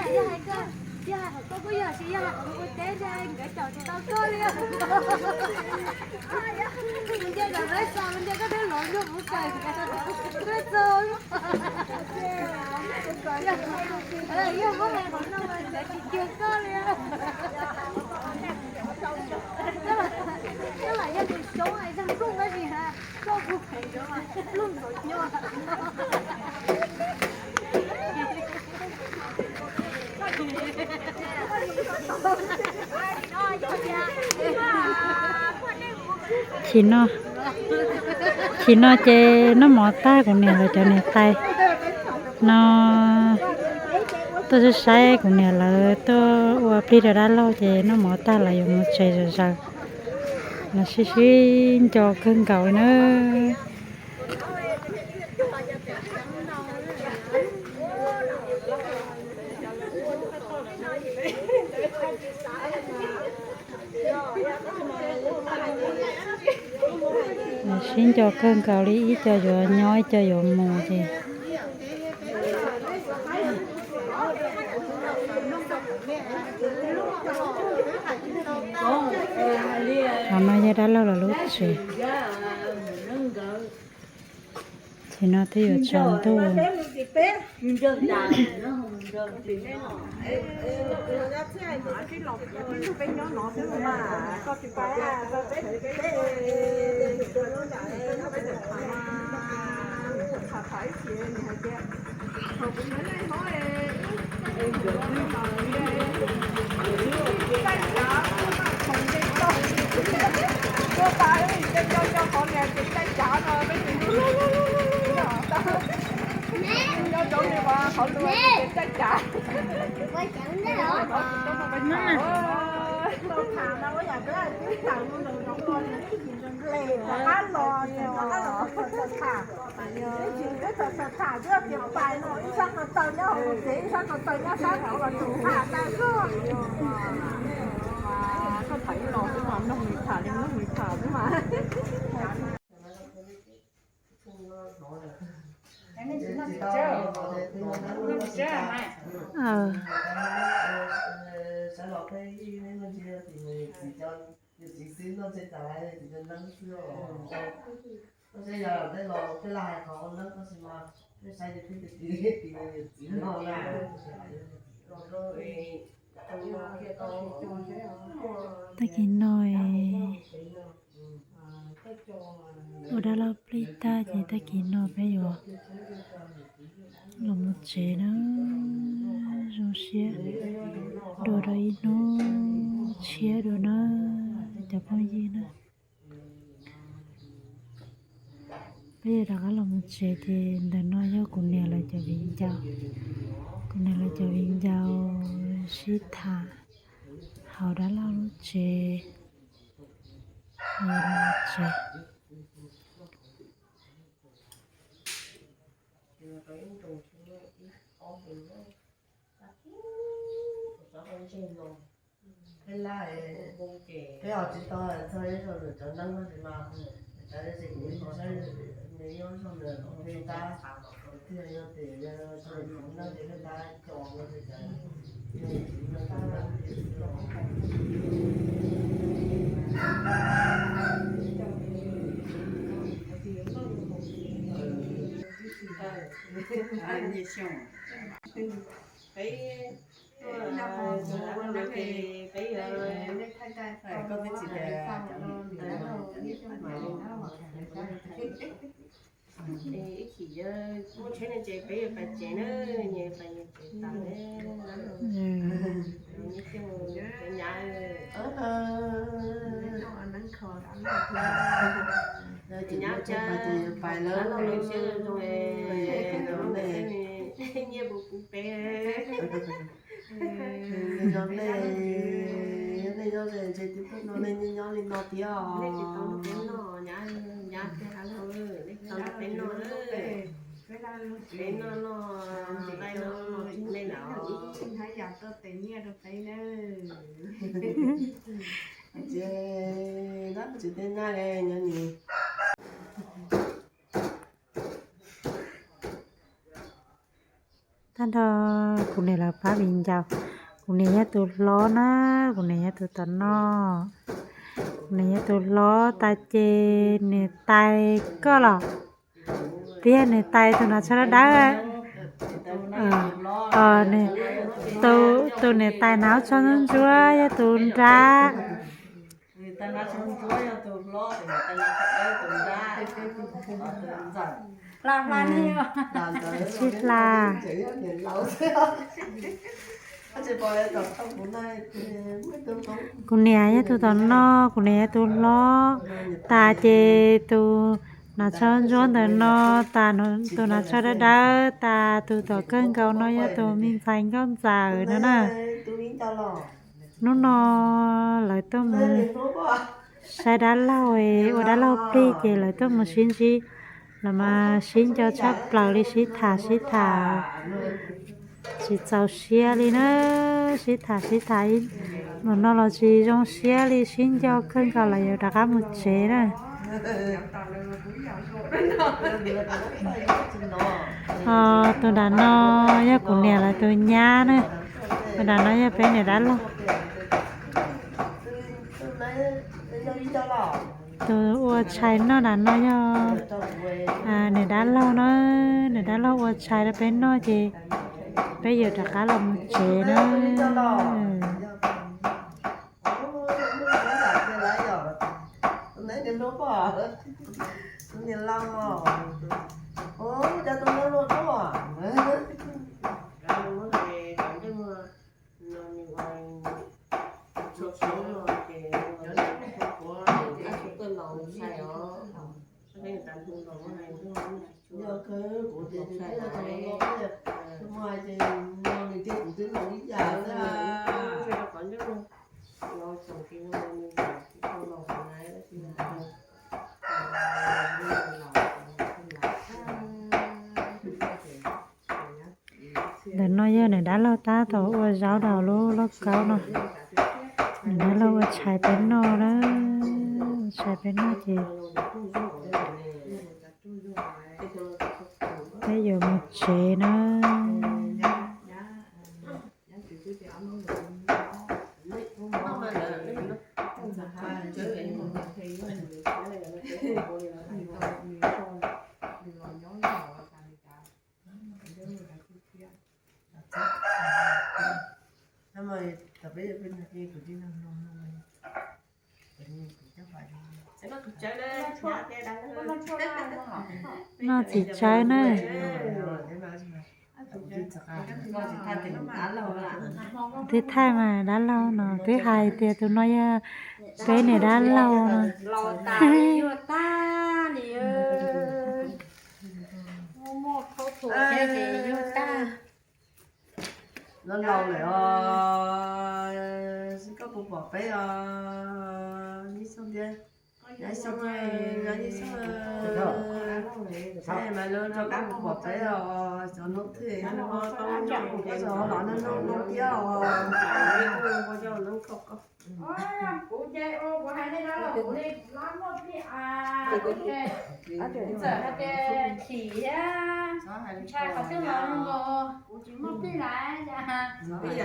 Yog hais koj, yog hais koj kuj yog, tsis yog hais kom ua teb ntag nkawd caum tsis tau koj li. Mus nce ntawm peb xaus, mus nce koj twb lov ntuj puv kawg, koj txog. Yog muab hais qhov no mas nkawd tsis cuag koj li. Twb lam yog tus xyoob hais zaj nplooj tab sis koj kuj phem ntawd mas nplooj ntxuav nyuaj. Chim no, chim no ces noj mov tag kuv niam lawv cov niam tais no tuaj saib saib kuv niam lawv tuaj ua plig rau dab laug ces noj mov tag lawv yuav mus tsev zom zaws. Lawv sib sib nco kawg nkaus li na. Sib nco kawg nkaus li, ib co yuav nyob ib co yuav mus ces. Qhov no yog dab laug lawv lub tsev. Ces no twb yuav tsaus ntuj. Tag kis no ua dab laug plig tag ces tag kis no peb yuav los mus tsev na. Zoo siab dua rau ib hnub tshiab dua na cov phooj ywg na. Peb yuav rov qab los mus tsev ces ntawm no yog kuv niam lawv cov viv ncaus. Kuv niam lawv cov viv ncaus sib tham hauv dab laug lub tsev. Tsev. Peb os tsis tau txog ib zaug lwm cov neeb no ces mas, cov tsis kuv saib nws nyob zog nws peb tab, tiag yog tias yog txog lwm cov neeb ces peb tab co no ces cas. Peb, peb, koj peb txiv tias, ib chim yog muaj tsheb no ces peb yuav pais tsev na, nyias pais nyias tsev tas na. Nyob cov nyab, nyab cas, dab laug zoo siab zoo, nyiaj puv puv peb. Nej nyob ze, nej nyob ze ntshe twb pub no nej nyob nyob li No tiag. Nej tsis tau nrog peb noj, nyab, nyab thiab dab laug, nej tsis tau nrog peb noj na. Peb noj noj, nqaij noj noj tsis nej na. Ces tab tsis tej nyab li nyob ni. Tag nrho kuv niam lawv pab viv ncaus. Kuv niam yog tus hlob na, kuv niam yog tus tom noj. Kuv niam yog tus hlob tas ces niam tais koj los, twb yog niam tais tus hnav tsho dawb dawb. Tus niam tais hnav tsho ntsuab ntsuab yog tus nrab. Sib hla. Kuv niam yog tus tom noj, kuv niam yog tus hlob. Tas ces tus hnav tsho ntsuab ntawm no, tas tus hnav tsho dawb dawb, tas tus tom kawg nkaus no yog tus me ntxhais nkauj ntxawm no na. Hnub no lawv tuaj mus saib dab laug, ua dab laug plig ces lawv tuaj mus sib ntsib. Lawv mas sib nco tshaj plaws li, sib tham sib tham tsis txaus siab li na. Sib tham sib tham ib, mus no los tsis zoo siab li, sib nco kawg nkaus, lawv yuav rov qab mus tsev na. Tus nram no yog kuv niam lawv tus nyab na. Tus nram no yog peb niam dab laug. Tus ua tshais noj nram no yog niam dab laug na. Niam dab laug ua tshais rau peb noj ces peb yuav rov qab los mus tsev na. Ntawm no yog niam dab laug tab tom ua zaub rau lub lauj kaub no. Niam dab laug ua tshais peb noj na, ua tshais peb noj ces peb yuav mus tsev na. Noj txiv tsawb na. Twb thaij mas dab laug no twb hais tias tus no yog peb niam dab laug no. Los laus lawm os, koj puas pom peb os? Nyob zoo thiab, nyob zoo, nyob zoo. Mas lawv rov qab puas pom peb os? Cov noob twg, koj tseem los noj noob thiab os? Kuv ces kuv hais li no los kuv li lab muaj plig a, txawm hais tias chim thiab ntshai qhov twg los zoo nkaus kuv tsis muaj plig lawm. Plig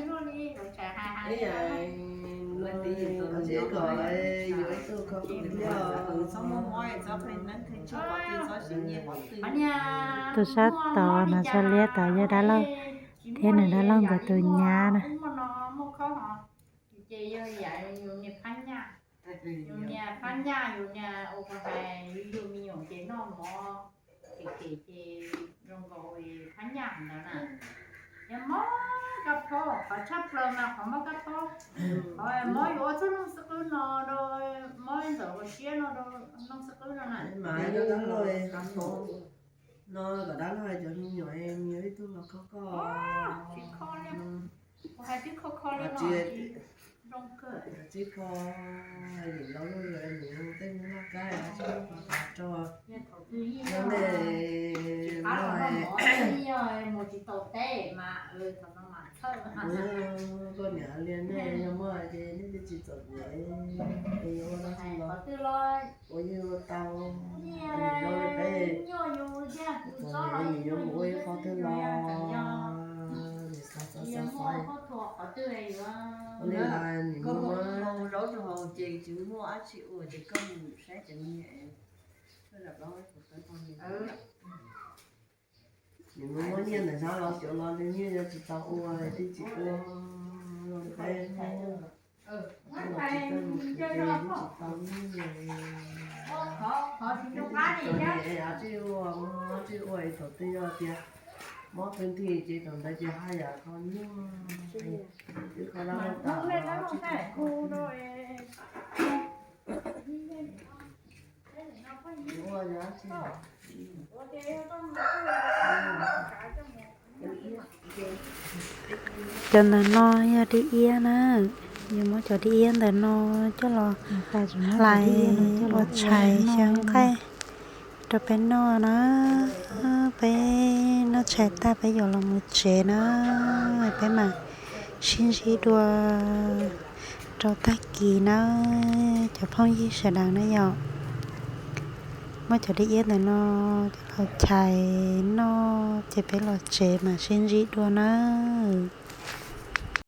luaj li, kuv tseem hais hais li no. Tus sab tod no, sab liab tod yog dab laug thiab nws dab laug nkawd tus nyab na. Ces yog yus niag phab nyaj, yus niag phab nyaj, yus niag ua hais yus me nyuam ces noj mov, ces ces ces zoo nkaus phab nyaj ntawd na. Yog mob kab phob, qhov tshaj plaws mas qhov mob kab phob, qhov mob yuav ua txoj noog xwb qwb no rau, mob ntawm ua siab no rau noog xwb qwb no na. No kom dab laug cov me nyuam, me nyuam ib tug los kho koj. Tsis kho li, kuv hais twb kho kho li no, zoo kawg. Tib ko, yim laus luj lawm nws tej noj kab tsis muaj qhov rau. Yog nej muaj, koj niam li nej yog muaj ces nej twb tsis txom nyem, es yuav ua dab tsi los ua yeej ua tau, zoo li peb txom nyem nws yuav mus ua ib qhov twg los nws xav xav xav xav. Ua li los nws muaj, nws muaj nyiaj ntawm no los cov los nws yeej yuav tsis tau ua, twb tsis ua, tsis tau nyiaj, txom nyem es tsis ua, tsis ua es thaum twg yog tias mob twg nthi ces thaum ntawd ces haj yam kho nyuaj, twb kho dab laug tas los tsis kho. Cov ntawm no yog dib iab na, yuav muab cov dib iab ntawm no coj los hlais ua tshais xyaw nqaij rau peb noj na. Peb noj tshais tag peb yuav los mus tsev na, peb mam sib ntsib dua rau tag kis na, cov phooj ywg sawv daws na yom. Muab cov dib iab ntawm no coj los chais noj ces peb los tsev mam sib ntsib dua nawb.